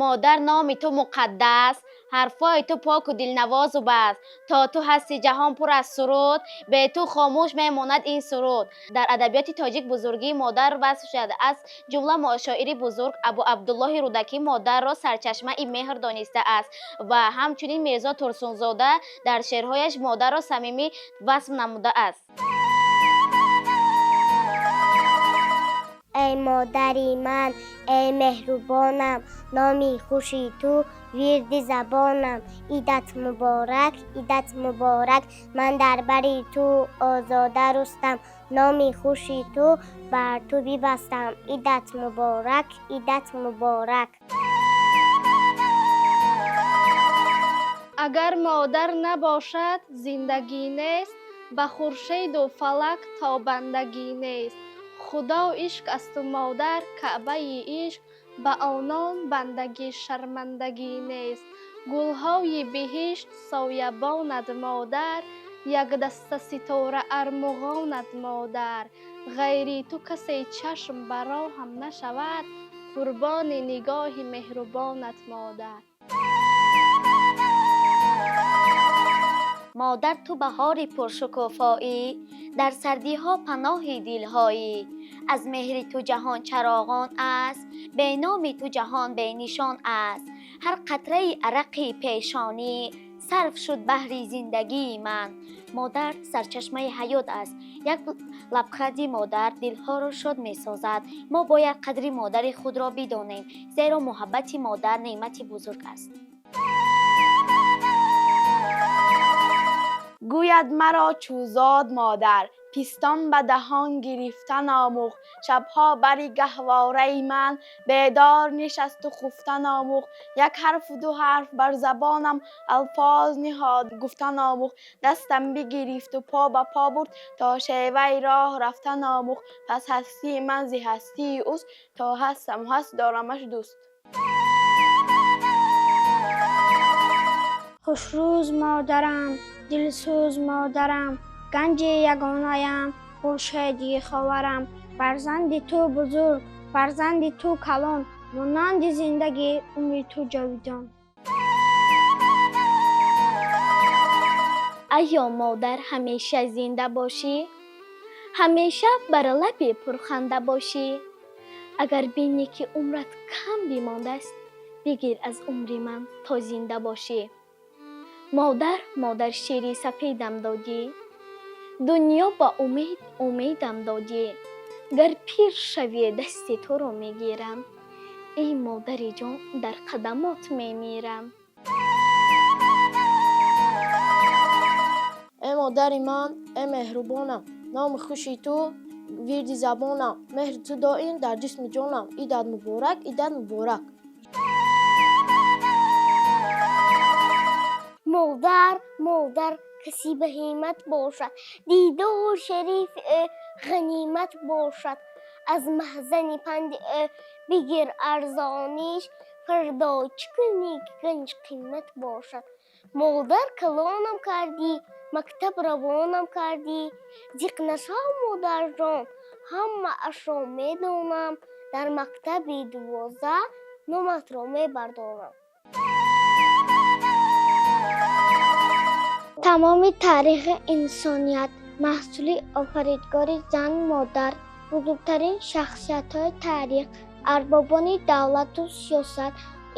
Модар, номи ту муқаддас, ҳарфҳои ту поку дилнавозу бас. То ту ҳасти, ҷаҳон пур аз суруд, бе ту хомӯш мемонад ин суруд. Дар адабиёти тоҷик бузургии модар васф шуд. Аз ҷумла шоири бузург Абу Абдуллоҳи Рӯдакӣ модарро сарчашмаи меҳр донистааст ва ҳамчунин Мирзо Турсунзода дар шеърҳояш модарро самимӣ васф намудааст. Эй модари ман, эй меҳрубонам, номи хуши ту вирди забонам. Идат муборак, идат муборак, ман дар бари ту озода рустам, номи хуши ту бар ту бибастам. Идат муборак, идат муборак. Агар модар набошад, зиндагӣ нест, ба хуршеду фалак тобандагӣ нест. Худо ишқ асту модар каъбаи ишқ, ба онон бандагӣ шармандагӣ нест. Гулҳои биҳишт соябонад модар, якдаста ситора армуғонад модар. Ғайри ту касе чашм ба роҳам нашавад, қурбони нигоҳи меҳрубонат модар. Модар, ту баҳори пуршукуфоӣ, дар сардиҳо паноҳи дилҳоӣ. Аз меҳри ту ҷаҳон чароғон аст, бе номи ту ҷаҳон бенишон аст. Ҳар қатраи арақи пешонӣ сарф шуд баҳри зиндагии ман. Модар сарчашмаи ҳаёт аст. Як лабханди модар дилҳоро шод месозад. Мо бояд қадри модари худро бидонем, зеро муҳаббати модар неъмати бузург аст. Гӯяд маро чӯзод модар, пистон ба даҳон гирифтан омӯхт. Шабҳо бари гаҳвораи ман бедор нишасту хуфтан омӯхт. Як ҳарфу ду ҳарф бар забонам алфоз ниҳод гуфтан омӯхт. Дастам бигирифту по ба по бурд, то шеваи роҳ рафтан омӯхт. Пас ҳастии ман зи ҳастии ӯст, то ҳастам ҳаст дорамаш дӯст. Хушрӯз модарам, дилсӯз модарам, ганҷи ягонаям, хуршеди ховарам. Фарзанди ту бузург, фарзанди ту калон, монанди зиндагӣ умри ту ҷовидон. Айё модар, ҳамеша зинда бошӣ, ҳамеша бар лабе пурханда бошӣ. Агар бинӣ, ки умрат кам бимондааст, бигир аз умри ман то зинда бошӣ. Модар, модар, шири сафедам додӣ, дунё ба умед умедам додӣ. Гар пир шавӣ, дасти туро мегирам, эй модари ҷон, дар қадамот мемирам. Эй модари ман, эй меҳрубонам, номи хуши ту вирди забонам. Меҳри ту доим дар ҷисми ҷонам. Идат муборак, идат муборак. Модар, модар, каси ба ҳиммат бошад, дидори шарифи ӯ ғанимат бошад. Аз маҳзани панди ӯ бигир арзониш, фардо чӣ кунӣ, ки ганҷ қимат бошад. Модар, калонам кардӣ, мактаб равонам кардӣ. Зиқ нашав, модарҷон, ҳамаашро медонам. Дар мактаби 12 номатро мебардорам. Тамоми таърихи инсоният маҳсули офаридгори зан модар. Бузургтарин шахсиятҳои таърих, арбобони давлату сиёсат,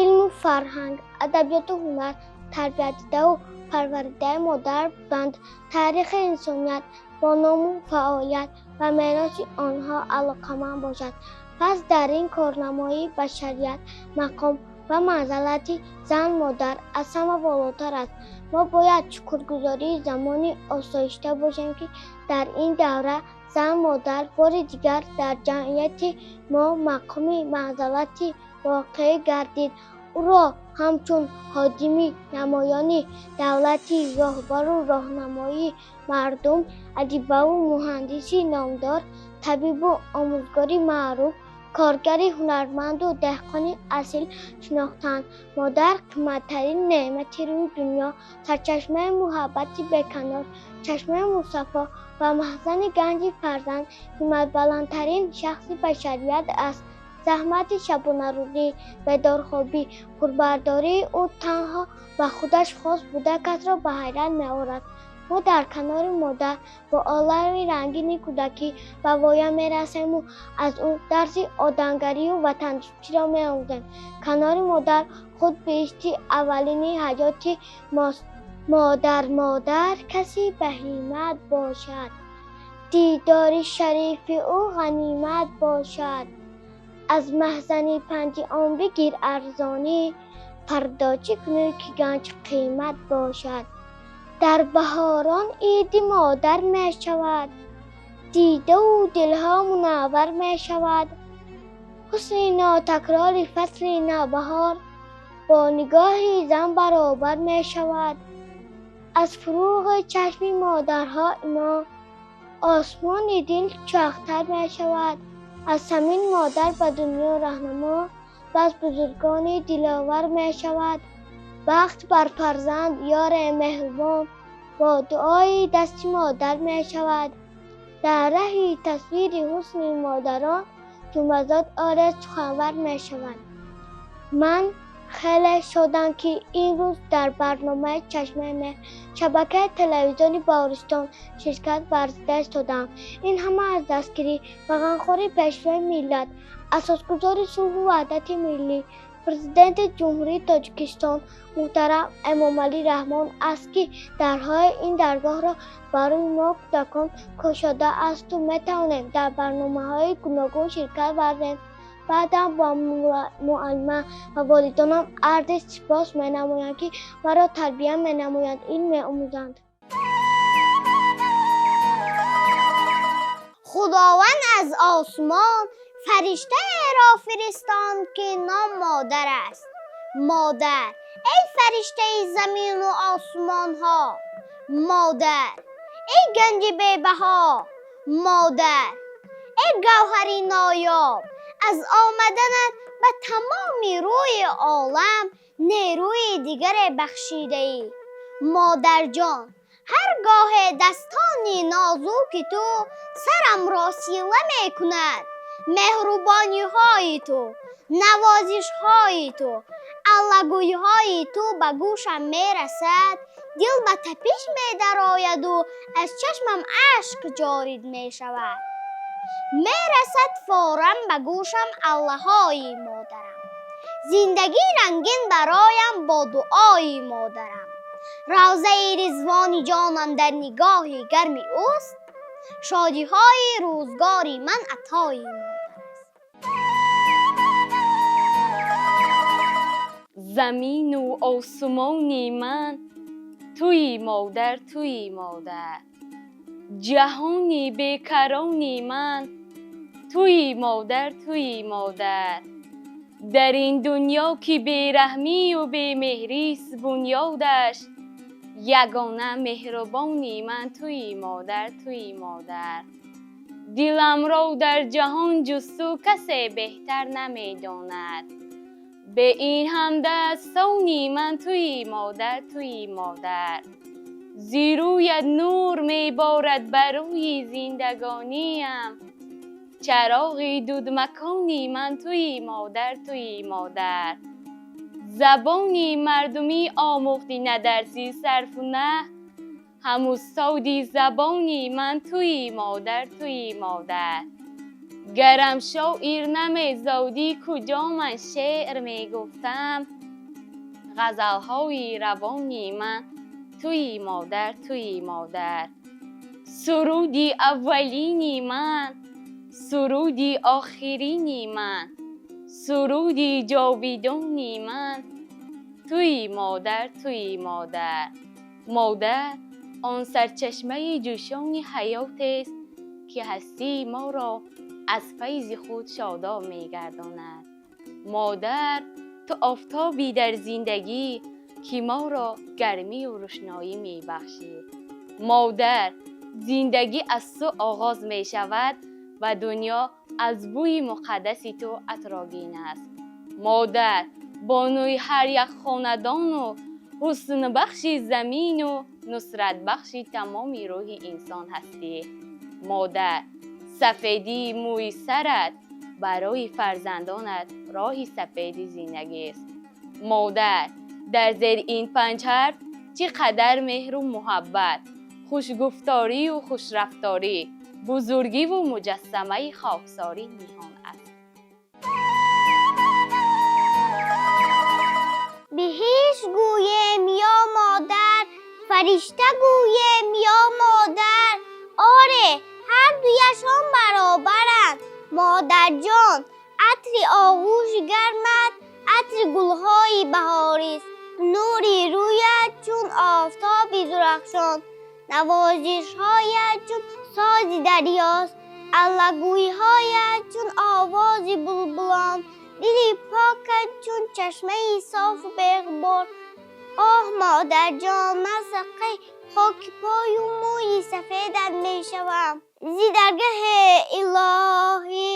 илму фарҳанг, адабиёту ҳунар тарбиятдидаву парваридаи модар буданд. Таърихи инсоният бо ному фаъолият ва мероси онҳо алоқаманд бошад. Пас дар ин корнамоии башарият мақом ва манзалати зан модар аз ҳама болотар аст. Мо бояд шукргузории замони осоишта бошем, ки дар ин давра зан модар бори дигар дар ҷамъияти мо мақоми манзалати воқеӣ гардид. Ӯро ҳамчун ходими намоёни давлати, роҳбару роҳнамои мардум, адибаву муҳандиси номдор, табибу омӯзгори маъруф, коргари ҳунарманду деҳқони асил шинохтанд. Модар қиматтарин неъмати рӯи дунё, сарчашмаи муҳаббати беканор, чашмаи мусаффо ва маҳзани ганҷи фарзанд, ҳимматбаландтарин шахси башарият аст. Заҳмати шабонарӯзӣ, бедорхобӣ, худбардории ӯ танҳо ба худаш хос буда, касро ба ҳайрат меорад. Мо дар канори модар бо олами рангини кӯдакӣ ба воя мерасему аз ӯ дарси одамгарию ватандӯстиро меомӯзем. Канори модар худ биҳишти аввалини ҳаёти мост. Модар, модар, касе ба ҳиммат бошад, дидори шарифи ӯ ғанимат бошад. Аз маҳзани панди он бигир арзонӣ, фардо чӣ кунӣ, ки ганҷ қимат бошад. Дар баҳорон иди модар мешавад, дидаву дилҳо мунаввар мешавад. Ҳусни нотакрори фасли навбаҳор бо нигоҳи зан баробар мешавад. Аз фурӯғи чашми модарҳои мо осмони дил чоҳтар мешавад. Аз ҳамин модар ба дунё раҳнамо, бас бузургони диловар мешавад. Бахт бар фарзанд ёре меҳрубон бо дуои дасти модар мешавад. Дар раҳи тасвири ҳусни модарон ҷумлазод оре суханвар мешавад. Ман хеле шодам, ки имрӯз дар барномаи Чашмаи меҳр шабакаи телевизиони Баҳористон ширкат варзида истодам. Ин ҳама аз дастгирӣ ва ғамхории Пешвои миллат, асосгузори сулҳу ваҳдати миллӣ, Президенти Ҷумҳурии Тоҷикистон муҳтарам Эмомалӣ Раҳмон аст, ки дарҳои ин даргоҳро барои мо кӯдакон кушодаасту метавонем дар барномаҳои гуногун ширкат варзем. Баъдам ба муаллима ва волидонам арзи сипос менамоям, ки маро тарбия менамоянд, илм меомӯзанд. Худованд аз осмон фариштаеро фиристонд, ки ном модар аст. Модар, эй фариштаи замину осмонҳо, модар, эй ганҷи бебаҳо, модар, эй гавҳари ноёб, аз омаданат ба тамоми рӯи олам нерӯи дигаре бахшидаӣ. Модарҷон, ҳар гоҳе дастони нозуки ту сарамро сила мекунад, меҳрубониҳои ту, навозишҳои ту, аллагӯйҳои ту ба гӯшам мерасад, дил ба тапиш медарояду аз чашмам ашк ҷорӣ мешавад. Мерасад форам ба гӯшам аллаҳои модарам. Зиндагӣ рангин бароям бо дуои модарам. Равзаи ризвони ҷонам дар нигоҳи гарми ӯст, шодиҳои рӯзгори ман атои модар аст. Замину осмони ман туи модар, туи модар. Ҷаҳони бекарони ман туи модар, туи модар. Дар ин дунё ки бераҳмию бемеҳрист бунёдаш, ягона меҳрубони ман туи модар, туи модар. Диламро дар ҷаҳон ҷусту касе беҳтар намедонад. Бе ин ҳамдастони ман туи модар, туи модар. Зирӯят нур меборад бар рӯи зиндагониям, чароғи дудмакони ман туи модар, туи модар. Забони мардумӣ омӯхтӣ на дарси сарфу наҳв, ҳам устоди забони ман туи модар, туи модар. Гарам шоир намезодӣ, куҷо ман шеър мегуфтам, ғазалҳои равони ман туи модар, туи модар. Суруди аввалини ман, суруди охирини ман, суруди ҷовидони ман туи модар, туи модар. Модар он сарчашмаи ҷӯшони ҳаётест, ки ҳастии моро аз файзи худ шодоб мегардонад. Модар, ту офтобӣ дар зиндагӣ, ки моро гармию рӯшноӣ мебахшӣ. Модар, зиндагӣ аз ту оғоз мешавад ва дунё аз бӯи муқаддаси ту атрогин аст. Модар, бонуи ҳар як хонадону ҳуснбахши замину нусратбахши тамоми рӯҳи инсон ҳастӣ. Модар, сафедии мӯи сарат Барои фарзандонат роҳи сафеди зиндагист. Модар, дар зери ин панҷ ҳарф чӣ қадар меҳру муҳаббат, хушгуфторию хушрафторӣ, бузургиву муҷассамаи хоксорӣ ниҳон аст. Биҳишт гӯем ё модар, фаришта гӯем ё модар, оре, ҳар дуяшон баробаранд. Модарҷон, атри оғӯши гармат атри гулҳои баҳорист. Нури рӯят чун офтоби дурахшон, навозишҳоят чун сози дарёст, аллагӯиҳоят чун овози булбулон, дили покат чун чашмаи софу беғубор. Оҳ, модарҷон, ман садқаи хоки пою мӯи сафедат мешавам. Зи даргаҳи илоҳӣ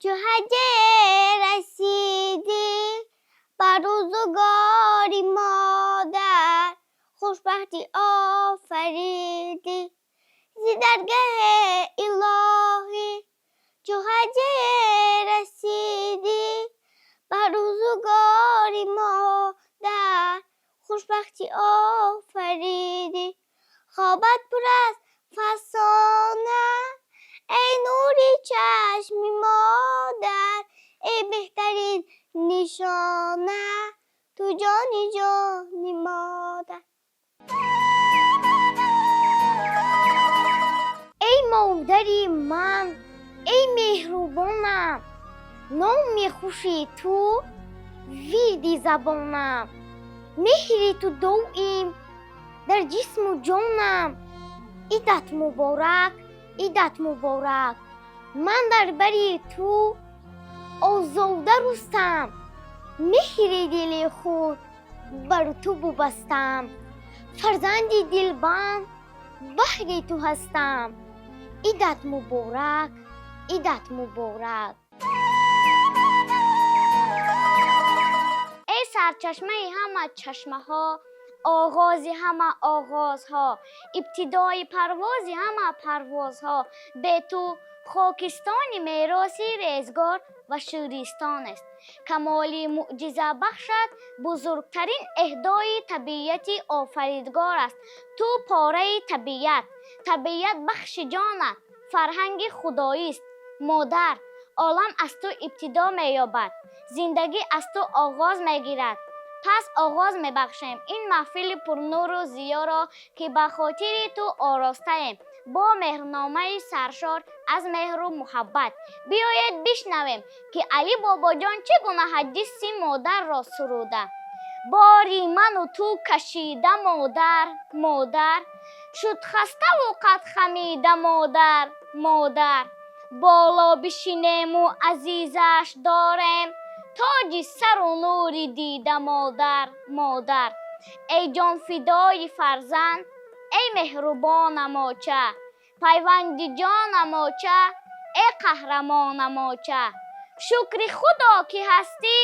чу ҳаҷе расидӣ, ба рӯзугори модар хушбахтӣ офаридӣ. Зи даргаҳи илоҳӣ чу ҳаҷе расидӣ, ба рӯзугори модар хушбахтӣ офаридӣ. Хобат пур аз фасона, эй нури чашми модар, эй беҳтарин нишона, ту ҷони ҷони модар. Эй модари ман, эй меҳрубонам, номи хуши ту вирди забонам, меҳри ту доим дар ҷисму ҷонам. Идат муборак, идат муборак, ман дар бари ту озода рустам, меҳри дили худ бар ту бубастам, фарзанди дилбанд баҳри ту ҳастам. Идат муборак, идат муборак. Эй сарчашмаи ҳама чашмаҳо, оғози ҳама оғозҳо, ибтидои парвози ҳама парвозҳо, бе ту хокистони мероси резгор ва шӯристон аст. Камоли мӯъҷиза бахшад бузургтарин эҳдои табиати офаридгор аст. Ту пораи табиат, табиат бахши ҷонат, фарҳанги худоист. Модар, олам аз ту ибтидо меёбад, зиндагӣ аз ту оғоз мегирад. Пас оғоз мебахшем ин маҳфили пурнуру зиёро, ки ба хотири ту оростаем бо меҳрномаи саршор аз меҳру муҳаббат. Биёед бишнавем, ки Али Бобоҷон чӣ гуна ҳадиси модарро суруда. Бори ману ту кашида модар, модар, шуд хаставу қад хамида модар, модар. Боло бишинему азизаш дорем, тоҷи сару нури дида модар, модар. Эй ҷонфидои фарзанд, эй меҳрубонам оча, пайванди ҷонам оча, эй қаҳрамонам оча. Шукри Худо, ки ҳастӣ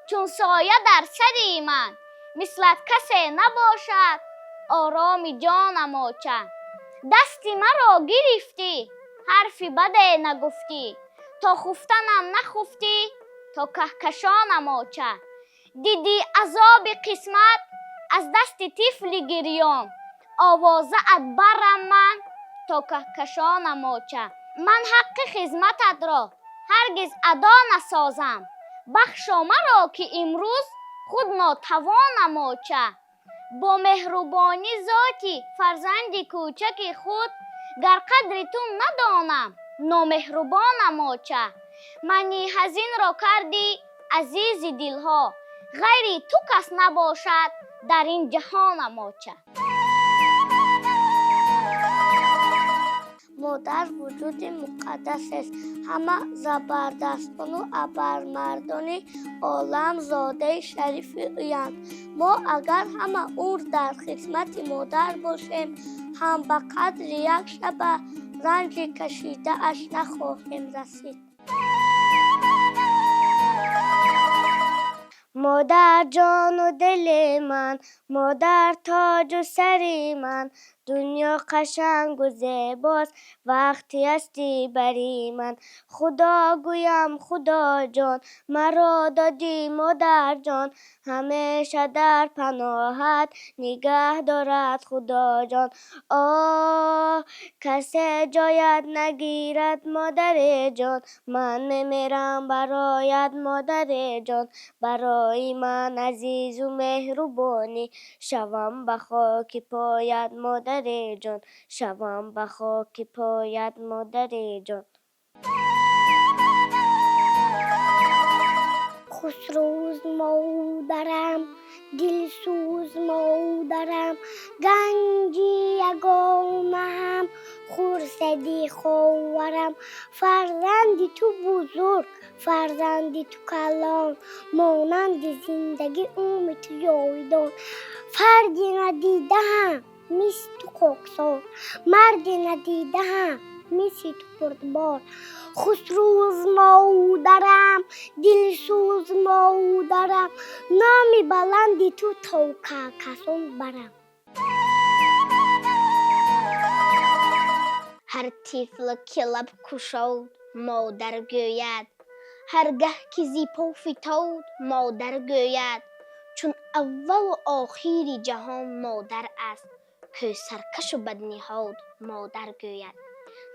чун соя дар сари ман, мислат касе набошад ороми ҷонам оча. Дасти маро гирифтӣ, ҳарфи баде нагуфтӣ, то хуфтанам нахуфтӣ, то каҳкашонам оча. Дидӣ азоби қисмат аз дасти тифли гирён, овозаат барам ман то каҳкашонам оча. Ман ҳаққи хизмататро ҳаргиз адо насозам, бахшо маро, ки имрӯз худ нотавонам оча. Бо меҳрубонӣ зоти фарзанди кӯчаки худ, гар қадри ту надонам, номеҳрубонам оча. Мани ҳазинро кардӣ азизи дилҳо, ғайри ту кас набошад дар ин ҷаҳонам оча. Модар вуҷуди муқаддас аст. Ҳама забардастону абармардони олам зодаи шарифи ӯянд. Мо агар ҳама умр дар хизмати модар бошем, ҳам ба қадри як шаба ранҷи кашидааш нахоҳем расид. Модар ҷону дили ман, модар тоҷу сари ман, дунё қашангу зебост вақте ҳастӣ бари ман. Худо гӯям Худоҷон, маро додӣ модарҷон, ҳамеша дар паноҳат нигаҳ дорад Худоҷон. Оҳ, касе ҷоят нагирад модареҷон, ман мемирам бароят модареҷон. Барои ман азизу меҳрубонӣ, шавам ба хоки поят модареҷон, шавам ба хоки поят модареҷон. Хусрӯз модарам, дилсӯз модарам, ганҷи ягонаам, хурсади ховарам. Фарзанди ту бузург, фарзанди ту калон, монанди зиндагӣ умри ту ҷовидон. Фарде надидаам мисли ту хоксор, марде надидаам мисли ту бурдбор. Хусрӯз модарам, дилсӯз модарам, номи баланди ту то каҳкашон барам. Ҳар тифл ки лаб кушод модар гӯяд, ҳар гаҳ ки зи по фитод модар гӯяд. Чун аввалу охири ҷаҳон модар аст, кӯ саркашу бадниҳод модар гӯяд.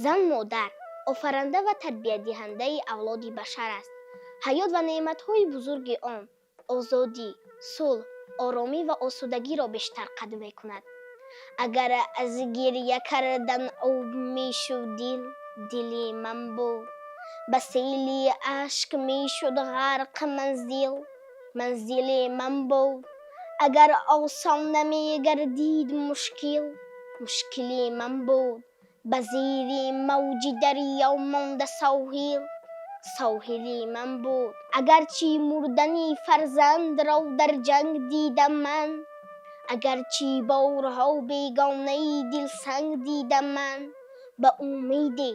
Зан модар офаранда ва тарбиятдиҳандаи авлоди башар аст. Ҳаёт ва неъматҳои бузурги он озодӣ, сулҳ, оромӣ ва осудагиро бештар қадр мекунад. Агар аз гиря кардан об мешуд дил, дили ман буд. Ба сели ашк мешуд ғарқ манзил, манзили ман буд. Агар осон намегардид мушкил, мушкили ман буд. Ба зери мавҷи дарё монда соҳил, соҳили ман буд. Агарчи мурдани фарзандро дар ҷанг дидам ман, агарчи борҳо бегонаи дилсанг дидам ман, ба умеде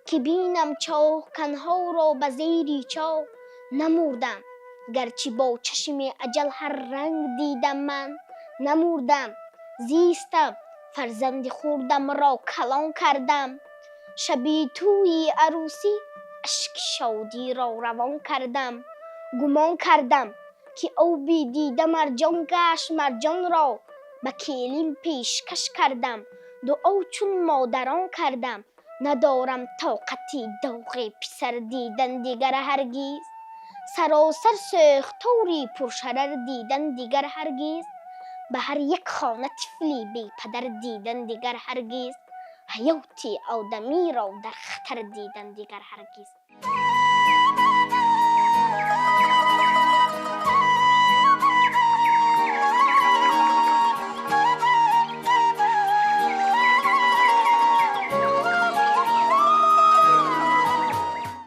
ки бинам чоҳканҳоро ба зери чоҳ намурдам. Гарчи бо чашми аҷал ҳар ранг дидам ман, намурдам. Зистам, фарзанди хурдамро калон кардам, шаби тӯи арӯсӣ ашки шодиро равон кардам. Гумон кардам ки оби дида марҷон гашт, марҷонро ба келин пешкаш кардам. Дуо чун модарон кардам, надорам тоқати доғи писар дидан дигар ҳаргиз. Саросар сӯхтори пуршарар дидан дигар ҳаргиз. Ба ҳар як хона тифли бепадар дидан дигар ҳаргиз. Ҳаёти одамиро дар хатар дидан дигар ҳаргиз.